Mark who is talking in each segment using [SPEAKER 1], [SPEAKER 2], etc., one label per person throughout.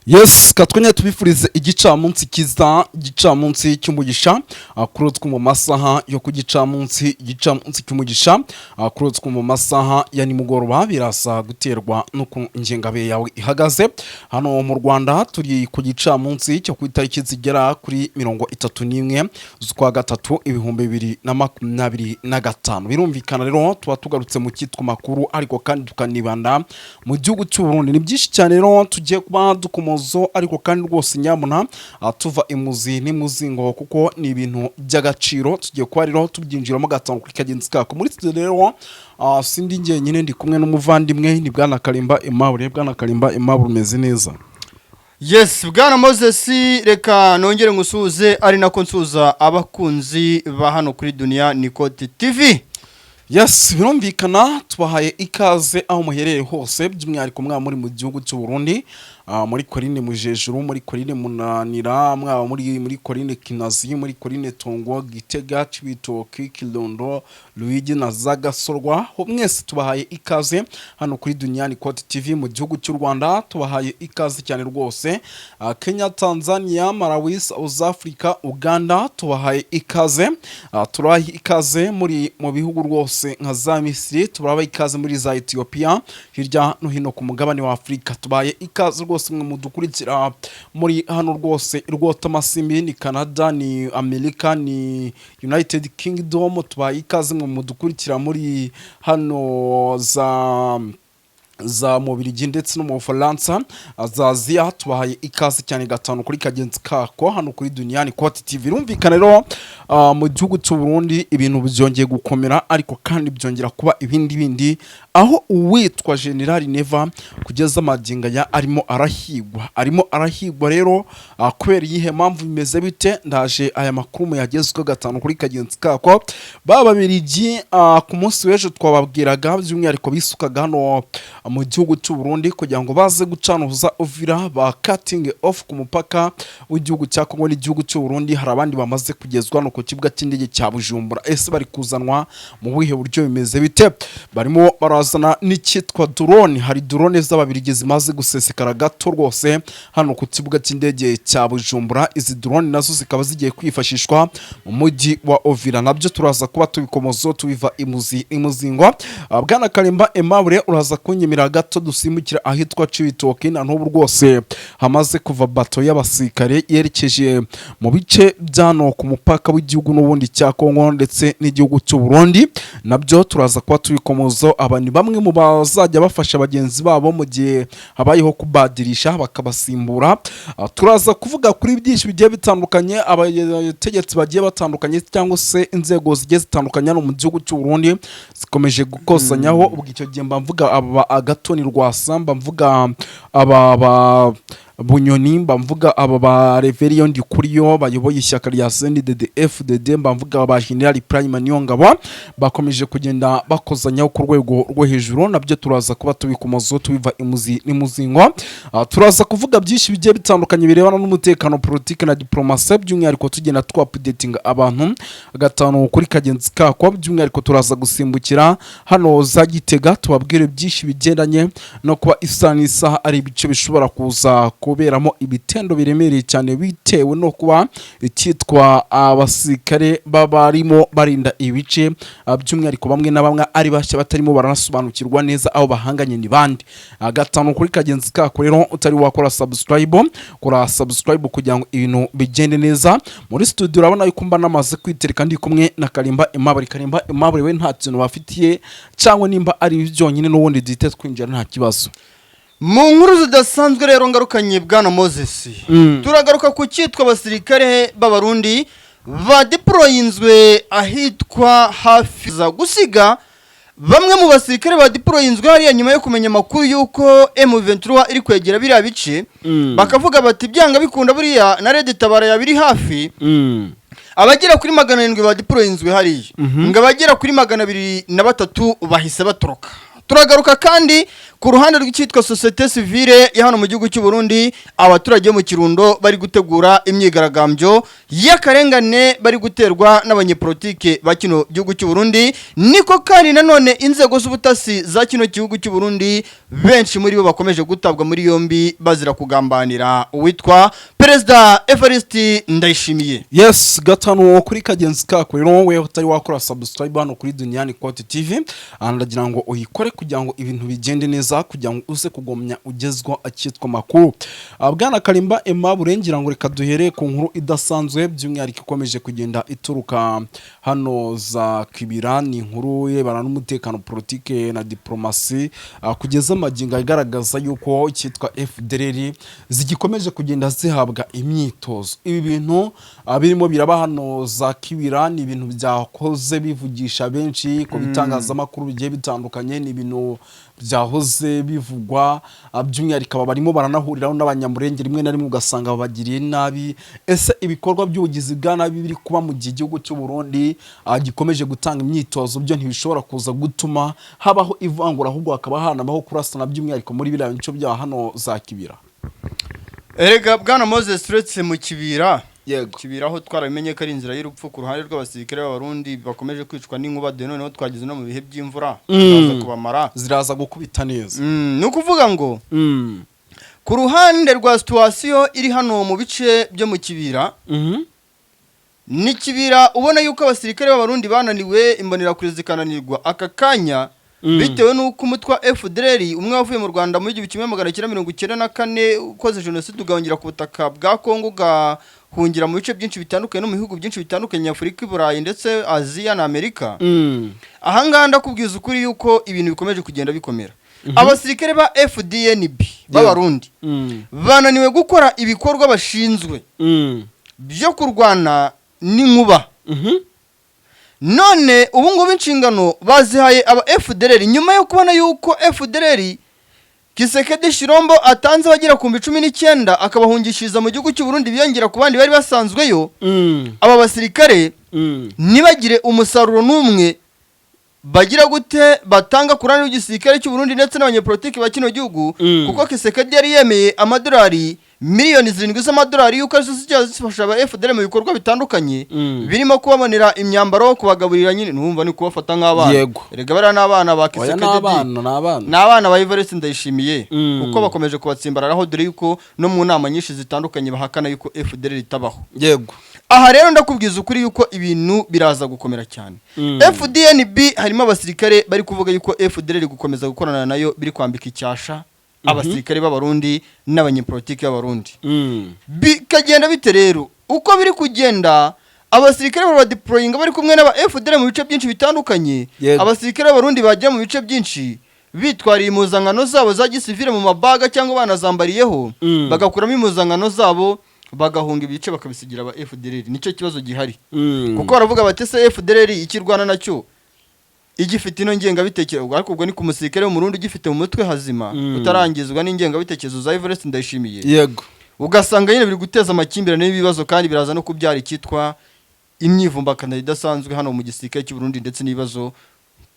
[SPEAKER 1] Yes, katwenya tubifurize igicamunsi kiza, igicamunsi cy'umugisha. Kuri utwo mu masaha yo ku gicamunsi, igicamunsi cy'umugisha, kuri utwo mu masaha ya nimugoroba, birasa guterwa n'uko ingengabihe yawe ihagaze. Hano mu Rwanda turi ku gicamunsi cyo ku itariki zigera kuri 31 z'ukwa gatatu 2025. Birumvikana rero tuba tugarutse mu cyitwa makuru, ariko kandi tukanibanda mu gihugu cy'u Burundi. Ni byinshi cyane rero tugiye kuba dukomozo, ariko kandi rwose nyamuna tuva imuzi n'imuzingo, kuko ni ibintu by'agaciro. Tugiye kuba rero tubyinjiramo gatanu kuri kagenzi kako. Muri studio rero sindi njyenyine, ndi kumwe n'umuvandimwe, ni bwana Karimba Aimable. Bwana Karimba Aimable, umeze neza?
[SPEAKER 2] Yes, bwana Moses, reka nongere ngusuhuze, ari nako nsuhuza abakunzi ba hano kuri Dunia Nikoti TV.
[SPEAKER 1] Yes, birumvikana tubahaye ikaze aho muherereye hose, by'umwihariko mwaba muri mu gihugu cy'u Burundi, muri Korine Mujejuru, muri Korine Munanira, mwaba muri Korine Kinazi, muri Korine Tongo, Gitega, Cibitoki, Kirundo, Ruyigi na Zagasorwa. Ho mwese tubahaye ikaze hano kuri Dunia Nikoti TV. Mu gihugu cy'u Rwanda tubahaye ikaze cyane rwose. Kenya, Tanzania, Malawi, South Africa, Uganda, tubahaye ikaze. Turabaha ikaze muri mu bihugu rwose nka za Misiri, turabaha ikaze muri za Ethiopia, hirya no hino ku mugabane wa Afurika. Tubaye ikaze rwose mwe mudukurikira muri hano rwose rwota amasimbi, ni Canada, ni Amerika, ni United Kingdom. Tubaye ikaze mwe mudukurikira muri hano za Mubirigi ndetse no mu Bufaransa, za Aziya. Tubahaye ikaze cyane gatanu kuri kagenzi kako hano kuri Duniyani Koti TV. Birumvikana rero mu gihugu cy'u Burundi ibintu byongeye gukomera, ariko kandi byongera kuba ibindi bindi, aho uwitwa General Neva kugeza magingo aya arimo arahigwa. Arimo arahigwa rero kubera iyihe mpamvu? Bimeze bite? Ndaje aya makuru muyagezweho gatanu kuri kagenzi kako. Ba Babirigi ku munsi w'ejo twababwiraga by'umwihariko bisukaga hano mu gihugu cy'u Burundi kugira ngo baze gucanuza Uvira, ba cutting off ku mupaka w'igihugu cya Kongo n'igihugu cy'u Burundi. Hari abandi bamaze kugezwa no ku kibuga cy'indege cya Bujumbura. Ese bari kuzanwa mu buhe buryo? Bimeze bite? Barimo barazana n'icyitwa drone. Hari drone z'Ababirigi zimaze gusesekara gato rwose hano ku kibuga cy'indege cya Bujumbura. Izi drone nazo zikaba zigiye kwifashishwa mu mujyi wa Uvira. Nabyo turaza kuba tubikomozo, tubiva imuzi imuzingo. Bwana Karimba Aimable, uraza kunyemera gato dusimbukira ahitwa Cibitoke. Na n'ubu rwose hamaze kuva bato y'abasirikare yerekeje mu bice byano ku mupaka w'igihugu n'ubundi cya Kongo ndetse n'igihugu cy'u Burundi. Nabyo turaza kuba tubikomozo. Aba ni bamwe mu bazajya bafasha bagenzi babo mu gihe habayeho kubadirisha, bakabasimbura. Turaza kuvuga kuri byinshi bigiye bitandukanye, abategetsi bagiye batandukanye cyangwa se inzego zigiye zitandukanye hano mu gihugu cy'u Burundi zikomeje gukozanyaho. Ubwo icyo gihe mba mvuga aba Agatoni Rwasa, mba mvuga aba ba Bunyoni, mba mvuga aba ba Reveriyo Ndikuriyo bayoboye ishyaka rya CNDD FDD, mba mvuga ba General Prime Niyongabo, bakomeje kugenda bakozanyaho ku rwego rwo hejuru. Nabyo turaza kuba tubikomozo, tubiva imuzi n'imuzingo. Turaza kuvuga byinshi bigiye bitandukanye birebana n'umutekano, politiki na diplomasi, by'umwihariko tugenda twa-updatinga abantu gatanu kuri kagenzi kako. By'umwihariko turaza gusimbukira hano za Gitega, tubabwire byinshi bigendanye no kuba isaha n'isaha ari ibice bishobora kuza kuberamo ibitendo biremereye cyane, bitewe no kuba icyitwa abasirikare baba barimo barinda ibice, by'umwihariko bamwe na bamwe ari bashya, batarimo baranasobanukirwa neza aho bahanganye ni bande. Gatanu kuri kagenzi kako rero, utari wakora subscribe, kora subscribe kugira ngo ibintu bigende neza. Muri studio urabona yuko mba namaze kwitereka, ndi kumwe na Karimba Aimable. Karimba Aimable, we nta kintu bafitiye, cyangwa nimba ari byonyine n'ubundi duhite twinjira, nta kibazo.
[SPEAKER 2] Mu nkuru zidasanzwe rero ngarukanye, bwana Moses, turagaruka ku cyitwa abasirikare b'Abarundi badeployinzwe ahitwa hafi za gusiga. Bamwe mu basirikare badeployinzwe hariya nyuma yo kumenya amakuru y'uko M23 iri kwegera biriya bice, bakavuga bati byanga bikunda buriya na Red Tabara yabiri hafi. Abagera kuri 700 badeployinzwe hariya, ngo abagera kuri 203 bahise batoroka. Turagaruka kandi ku ruhande rw'icyitwa société civile ya hano mu gihugu cy'u Burundi, abaturage bo mu Kirundo bari gutegura imyigaragambyo y'akarengane bari guterwa n'abanyepolitike ba kino gihugu cy'u Burundi. Niko kandi nanone inzego z'ubutasi za kino gihugu cy'u Burundi, benshi muri bo bakomeje gutabwa muri yombi bazira kugambanira uwitwa Perezida Evariste Ndayishimiye.
[SPEAKER 1] Yes, gatanu kuri kagenzi kako. Rero wowe utari wakora subscribe hano kuri Duniani Kote TV, ndagira ngo uyikore kugira ngo ibintu bigende neza, kugira ngo uze kugomya ugezwa akitwa amakuru. Bwana Karimba Emma Burengira, ngo reka duhere ku nkuru idasanzwe, by'umwihariko ikomeje kugenda ituruka hano za Kibira. Ni inkuru irebana n'umutekano, politike na diplomasi, kugeza amagingo agaragaza yuko icyitwa FDLR zigikomeje kugenda zihabwa imyitozo. Ibi bintu birimo biraba hano za Kibira ni ibintu byakoze bivugisha benshi ku bitangazamakuru bigiye bitandukanye, ni ibintu byahoze bivugwa, by'umwihariko aba barimo baranahuriraho n'Abanyamurenge, rimwe na rimwe ugasanga babagiriye nabi. Ese ibikorwa by'ubugizi bwa nabi biri kuba mu gihe igihugu cy'u Burundi gikomeje gutanga imyitozo, byo ntibishobora kuza gutuma habaho ivangura, ahubwo hakaba hanabaho kurasana, by'umwihariko muri biriya bice bya hano za Kibira?
[SPEAKER 2] Erega bwana Moses, uretse mu Kibira,
[SPEAKER 1] Yego.
[SPEAKER 2] Kibira aho twarabimenye ko ari inzira y'urupfu ku ruhande rw'abasirikare b'Abarundi bakomeje kwicwa n'inkuba, dore noneho twageze no mu bihe by'imvura, ziraza kubamara.
[SPEAKER 1] Ziraza gukubita neza.
[SPEAKER 2] Ni ukuvuga ngo ku ruhande rwa situation iri hano mu bice byo mu Kibira, ni Kibira ubona yuko abasirikare b'Abarundi bananiwe, imbonerakure zikananirwa aka kanya, bitewe n'uko umutwe wa FDLR umwe wavuye mu Rwanda muri 1994 ukoze jenoside, ugahungira ku butaka bwa Kongo, ugahungira mu bice byinshi bitandukanye no mu bihugu byinshi bitandukanye, Afurika, i Burayi ndetse Aziya na Amerika. Ahangaha ndakubwiza ukuri yuko ibintu bikomeje kugenda bikomera. Abasirikare ba FDNB b'Abarundi bananiwe gukora ibikorwa bashinzwe byo kurwana n'inkuba. None ubu ngubu inshingano bazihaye aba FDLR, nyuma yo kubona yuko FDLR Tshisekedi Tshilombo atanze abagera ku 19,000 akabahungishiriza mu gihugu cy'u Burundi, biyongera ku bandi bari basanzweyo. Aba basirikare ntibagire umusaruro n'umwe bagira gute batanga ku ruhande rw'igisirikare cy'u Burundi ndetse n'abanyepolitiki ba kino gihugu, kuko Tshisekedi yari yemeye amadolari miliyoni 7 z'amadolari yuko arizo zijya zifasha aba FDL mu bikorwa bitandukanye, birimo kubabonera imyambaro, kubagaburira, nyine numva ni kubafata nk'abana. Erega bariya n'abana ba
[SPEAKER 1] Oya,
[SPEAKER 2] Tshisekedi.
[SPEAKER 1] N'abana, ni abana.
[SPEAKER 2] Ni abana ba Evariste Ndayishimiye, kuko bakomeje kubatsimbararaho, dore yuko no mu nama nyinshi zitandukanye bahakana yuko FDL itabaho. Aha rero ndakubwiza ukuri yuko ibintu biraza gukomera cyane. FDNB harimo abasirikare bari kuvuga yuko FDL gukomeza gukorana nayo biri kwambika icyasha abasirikare b'Abarundi n'abanyepolitiki b'Abarundi. Bikagenda bite rero? Uko biri kugenda, abasirikare babadeployinga bari kumwe n'aba FDL mu bice byinshi bitandukanye. Abasirikare b'Abarundi bajya mu bice byinshi bitwariye impuzankano zabo za gisivile mu mabaga cyangwa banazambariyeho, bagakuramo impuzankano zabo, bagahunga ibice, bakabisigira aba FDLR. Nicyo kibazo gihari, kuko baravuga bati: "Se FDLR ikirwana nacyo igifite ino ngengabitekerezo?" Ariko ubwo ni ku musirikare w'Umurundi ugifite mu mutwe hazima, utarangizwa n'ingengabitekerezo za Evariste Ndayishimiye. Ugasanga nyine biri guteza amakimbirane n'ibibazo, kandi biraza no kubyara icyitwa imyivumbakano idasanzwe hano mu gisirikare cy'u Burundi ndetse n'ibibazo.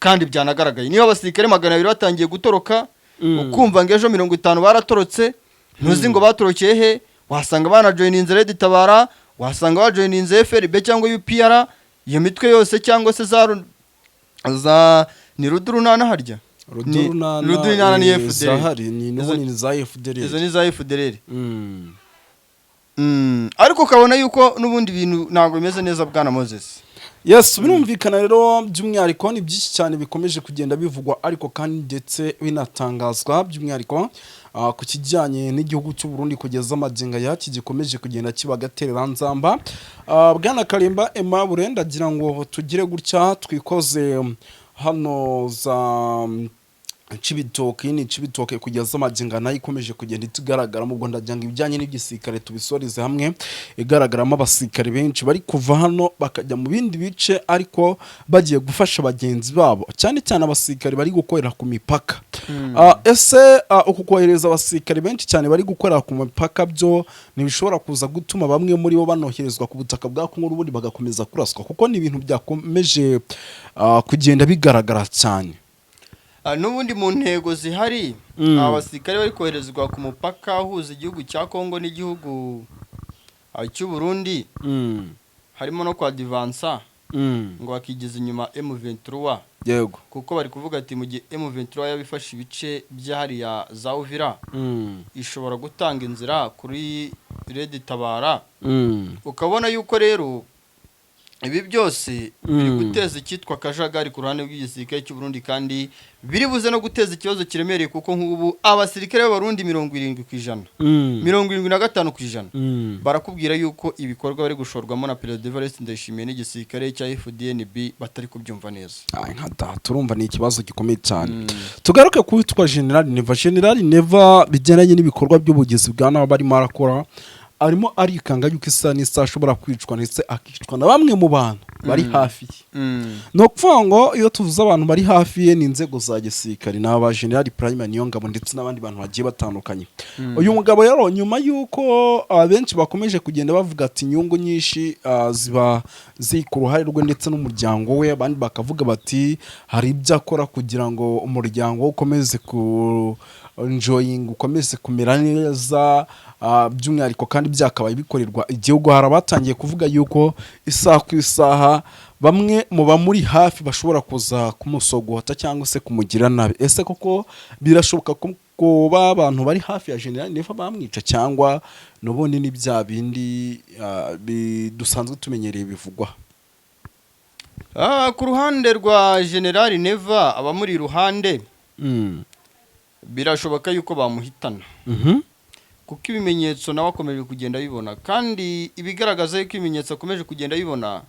[SPEAKER 2] Kandi byanagaragaye, niba abasirikare 200 batangiye gutoroka, ukumva ngo ejo 50 baratorotse, ntuzi ngo batorokeye he. Wasanga banajoyininze Red Tabara, wasanga bajoyininze FRB cyangwa UPR, iyo mitwe yose, cyangwa se za ni Rudurunana harya.
[SPEAKER 1] Rudurunana.
[SPEAKER 2] Rudurunana ni FDL.
[SPEAKER 1] Zahari ni n'ubundi ni za FDL.
[SPEAKER 2] Izo ni za FDL. Ariko ukabona yuko n'ubundi bintu ntabwo bimeze neza, bwana Moses.
[SPEAKER 1] Yes, birumvikana rero, by'umwihariko ni byinshi cyane bikomeje kugenda bivugwa, ariko kandi ndetse binatangazwa, by'umwihariko ku kijyanye n'igihugu cy'u Burundi, kugeza amagingo aya gikomeje kugenda kiba agatereranzamba. Bwana Karimba Aimable, ndagira ngo tugire gutya twikoze hano za Cibitoke. Ni Cibitoke kugeza amagingo nayo ikomeje kugenda itugaragaramo. Ubwo ndagira ngo ibijyanye n'igisirikare tubisoreze hamwe, igaragaramo abasirikare benshi bari kuva hano bakajya mu bindi bice, ariko bagiye gufasha bagenzi babo, cyane cyane abasirikare bari gukorera ku mipaka. Ese uku kohereza abasirikare benshi cyane bari gukorera ku mipaka, byo ntibishobora kuza gutuma bamwe muri bo banoherezwa ku butaka bwa Kongo, ubundi bagakomeza kuraswa? Kuko ni ibintu byakomeje kugenda bigaragara cyane.
[SPEAKER 2] N'ubundi mu ntego zihari, aba basirikare bari koherezwa ku mupaka uhuza igihugu cya Kongo n'igihugu cy'u Burundi, harimo no kwadivansa ngo bakigiza inyuma M23, kuko bari kuvuga ati mu gihe M23 yabifashe ibice by'ahariya za Uvira, ishobora gutanga inzira kuri Red Tabara. Ukabona yuko rero ibi byose biri guteza icyitwa akajagari ku ruhande rw'igisirikare cy'u Burundi, kandi biri buze no guteza ikibazo kiremereye, kuko nk'ubu abasirikare b'Abarundi 70%, 75% barakubwira yuko ibikorwa bari gushorwamo na Perezida Evariste Ndayishimiye n'igisirikare cya FDNB batari kubyumva neza.
[SPEAKER 1] Ay, nka data, urumva ni ikibazo gikomeye cyane. Tugaruke ku witwa General Neva. General Neva, bigendanye n'ibikorwa by'ubugizi bwa nabi barimo arakora, arimo arikanga yuko isaha n'isaha ashobora kwicwa, ndetse akicwa na bamwe mu bantu bari hafi ye. Ni ukuvuga ngo iyo tuvuze abantu bari hafi ye, ni inzego za gisirikare, ni aba General Prime Niyongabo ndetse n'abandi bantu bagiye batandukanye. Uyu mugabo rero, nyuma y'uko abenshi bakomeje kugenda bavuga ati inyungu nyinshi ziba ziri ku ruhare rwe ndetse n'umuryango we, abandi bakavuga bati hari ibyo akora kugira ngo umuryango we ukomeze ku enjoying, ukomeze kumera neza, by'umwihariko kandi byakabaye bikorerwa igihugu. Hari abatangiye kuvuga yuko isaha ku isaha bamwe mu bamuri hafi bashobora kuza kumusogota cyangwa se kumugira nabi. Ese koko birashoboka ko kuba abantu bari hafi ya General Neva bamwica, cyangwa n'ubundi ni bya bindi dusanzwe tumenyereye bivugwa?
[SPEAKER 2] Ku ruhande rwa General Neva, abamuri iruhande birashoboka yuko bamuhitana, kuko ibimenyetso nawe akomeje kugenda abibona, kandi ibigaragaza yuko ibimenyetso akomeje kugenda abibona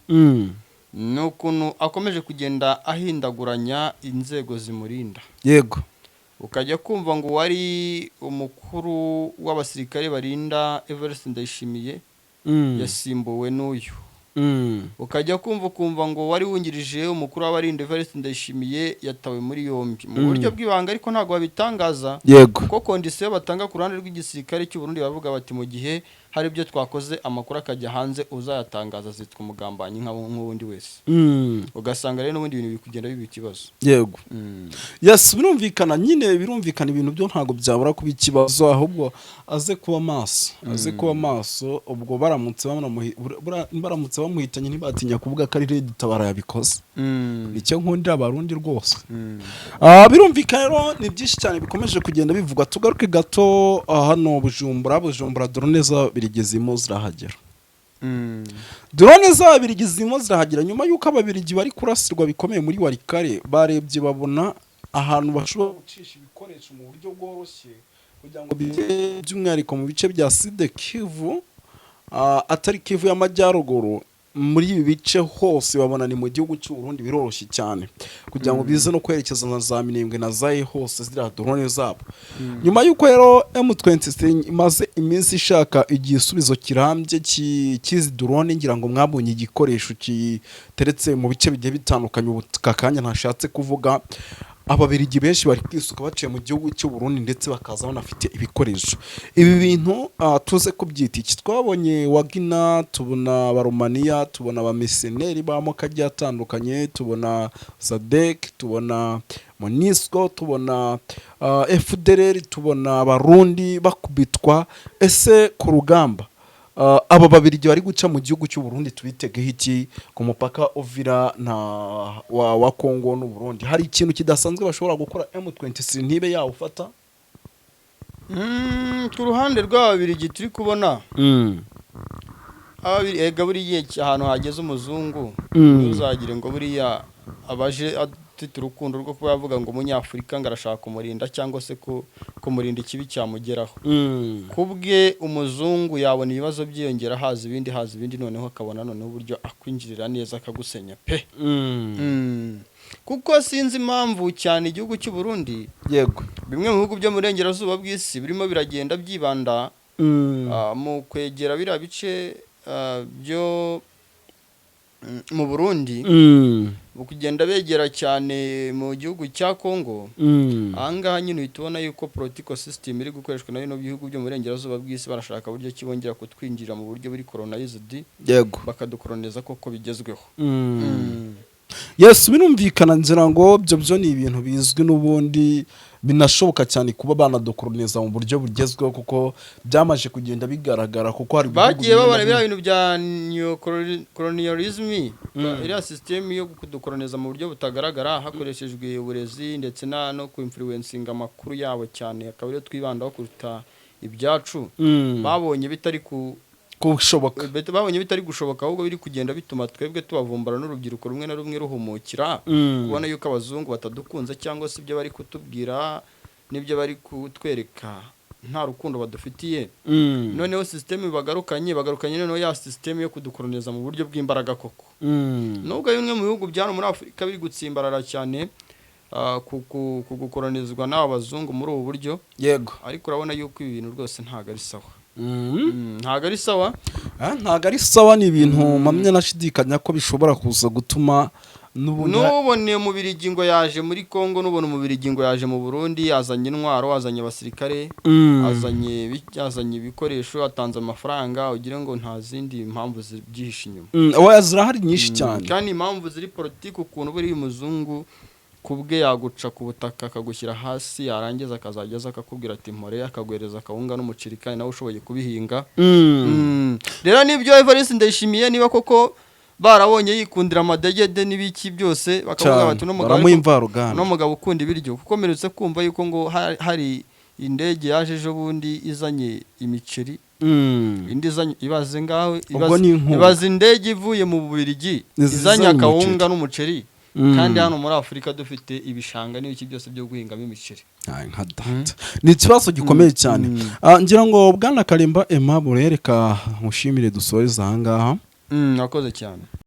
[SPEAKER 2] ni ukuntu akomeje kugenda ahindaguranya inzego zimurinda. Ukajya kumva ngo wari umukuru w'abasirikare barinda Evariste Ndayishimiye yasimbuwe n'uyu. Ukajya kumva ukumva ngo wari wungirije umukuru w'abarinda Evariste Ndayishimiye yatawe muri yombi mu buryo bw'ibanga, ariko ntabwo babitangaza, kuko condition batanga ku ruhande rw'igisirikare cy'u Burundi, bavuga bati mu gihe hari ibyo twakoze amakuru akajya hanze, uzayatangaza azitwa umugambanyi nk'uwundi wese. Ugasanga rero n'ubundi bintu biri kugenda biba ikibazo.
[SPEAKER 1] Yego, yes, birumvikana nyine, birumvikana. Ibintu byo ntabwo byabura kuba ikibazo, ahubwo aze kuba maso, aze kuba maso. Ubwo baramutse bamuhitanye, ntibatinya kuvuga ko ari Red Tabara yabikoze. Nicyo nkundira Abarundi rwose. Birumvikana rero, ni byinshi cyane bikomeje kugenda bivugwa. Tugaruke gato hano Bujumbura. Bujumbura drone z'Ababirigi zirimo zirahagera. Drone z'Ababirigi zirimo zirahagera nyuma y'uko Ababirigi bari kurasirwa bikomeye muri Walikale. Barebye babona ahantu bashobora gucisha ibikoresho mu buryo bworoshye kugira ngo bijye by'umwihariko mu bice bya Sud Kivu, atari Kivu y'Amajyaruguru. Muri ibi bice hose babona ni mu gihugu cy'u Burundi, biroroshye cyane kugira ngo bize no kwerekeza na za Minembwe na Zaye hose ziriya drone zabo. Nyuma y'uko rero M23 imaze iminsi ishaka igisubizo kirambye cy'izi drone, ngira ngo mwabonye igikoresho giteretse mu bice bigiye bitandukanye, ubu aka kanya ntashatse kuvuga. Ababirigi benshi bari kwisuka baciye mu gihugu cy'u Burundi, ndetse bakaza banafite ibikoresho. Ibi bintu tuze kubyita iki? Twabonye Wagner, tubona Abaromaniya, tubona abamisioneri b'amoko agiye atandukanye, tubona SADC, tubona MONUSCO, tubona FDLR, tubona Abarundi bakubitwa. Ese ku rugamba, aba Babirigi bari guca mu gihugu cy'u Burundi tubitegeho iki ku mupaka Uvira na wa Congo n'u Burundi? Hari ikintu kidasanzwe bashobora gukora M23 ntibe yawufata?
[SPEAKER 2] Ku ruhande rw'Ababirigi turi kubona ababiri, ega buriya ahantu hageze umuzungu, ntuzagire ngo buriya abaje afite urukundo rwo kuba yavuga ngo Umunyafurika ngo arashaka kumurinda cyangwa se kumurinda ikibi cyamugeraho. Ku bwe umuzungu yabona ibibazo byiyongera, haza ibindi, haza ibindi, noneho akabona noneho uburyo akwinjirira neza akagusenya pe. Kuko sinzi impamvu cyane igihugu cy'u Burundi, bimwe mu bihugu byo mu burengerazuba bw'isi birimo biragenda byibanda mu kwegera biriya bice byo mu Burundi, mu kugenda begera cyane mu gihugu cya Congo. Ahangaha nyine uhita ubona yuko political system iri gukoreshwa na bino bihugu byo mu burengerazuba bw'isi, barashaka uburyo ki bongera kutwinjira mu buryo buri colonized, bakadukoloniza koko bigezweho.
[SPEAKER 1] Yes, birumvikana. Ngira ngo byo ni ibintu bizwi n'ubundi, binashoboka cyane kuba banadukoroniza mu buryo bugezweho, kuko byamaze kugenda bigaragara, kuko hari ibihugu
[SPEAKER 2] Bagiye
[SPEAKER 1] bimwe na
[SPEAKER 2] babona
[SPEAKER 1] bimwe.
[SPEAKER 2] biriya bintu bya neocolonialism, iriya system yo kudukoroniza mu buryo butagaragara hakoreshejwe uburezi ndetse no kuinfluencinga amakuru yabo cyane, akaba ariyo twibandaho kuruta ibyacu. Babonye bitari ku
[SPEAKER 1] Kushoboka.
[SPEAKER 2] Babonye bitari gushoboka, ahubwo biri kugenda bituma twebwe tubavumbura n'urubyiruko rumwe na rumwe ruhumukira kubona yuko abazungu batadukunze, cyangwa se ibyo bari kutubwira n'ibyo bari kutwereka nta rukundo badufitiye. Noneho système bagarukanye noneho ya système yo kudukoroniza mu buryo bw'imbaraga koko. Nubwo bimwe mu bihugu bya hano muri Afurika biri gutsimbarara cyane ku gukoronizwa n'aba bazungu muri ubu buryo, ariko urabona yuko ibi bintu rwose ntabwo ari sawa. Ntabwo ari sawa.
[SPEAKER 1] Ah, ntabwo ari sawa. Ni ibintu mpamya nashidikanya ko bishobora kuza gutuma n'ubundi
[SPEAKER 2] Nubone Umubirigi ngo yaje muri Congo, nubona Umubirigi ngo yaje mu Burundi, azanye intwaro, azanye abasirikare, azanye ibikoresho, atanze amafaranga, ugire ngo nta zindi mpamvu zibyihishe inyuma.
[SPEAKER 1] Oya, zirahari nyinshi cyane.
[SPEAKER 2] Kandi impamvu ziri politiki, ukuntu buriya umuzungu ku bwe yaguca ku butaka akagushyira hasi, yarangiza akazajya aza akakubwira ati "Mpore", akaguhereza akawunga n'umuceri kandi nawe ushoboye kubihinga. Rero nibyo Evariste Ndayishimiye, niba koko barabonye yikundira amadegede n'ibiki byose, bakavuga bati "Uno mugabo
[SPEAKER 1] Baramuha imvaruganda."
[SPEAKER 2] Uno mugabo ukunda ibiryo", kuko mperutse kumva yuko ngo hari indege yaje ejo bundi izanye imiceri, indi izanye, ibaze ngaho,
[SPEAKER 1] Ubwo
[SPEAKER 2] ibaze,
[SPEAKER 1] ni inkunga.
[SPEAKER 2] ibaze indege ivuye mu Bubiligi
[SPEAKER 1] Izanye
[SPEAKER 2] izanye akawunga
[SPEAKER 1] umuceri.
[SPEAKER 2] n'umuceri, kandi hano muri Afurika dufite ibishanga n'ibiki byose byo guhingamo imiceri.
[SPEAKER 1] Ay, nka data, ni ikibazo gikomeye cyane. Ah, ngira ngo bwana Karimba Aimable, reka mushimire, dusoreze ahangaha.
[SPEAKER 2] Wakoze cyane.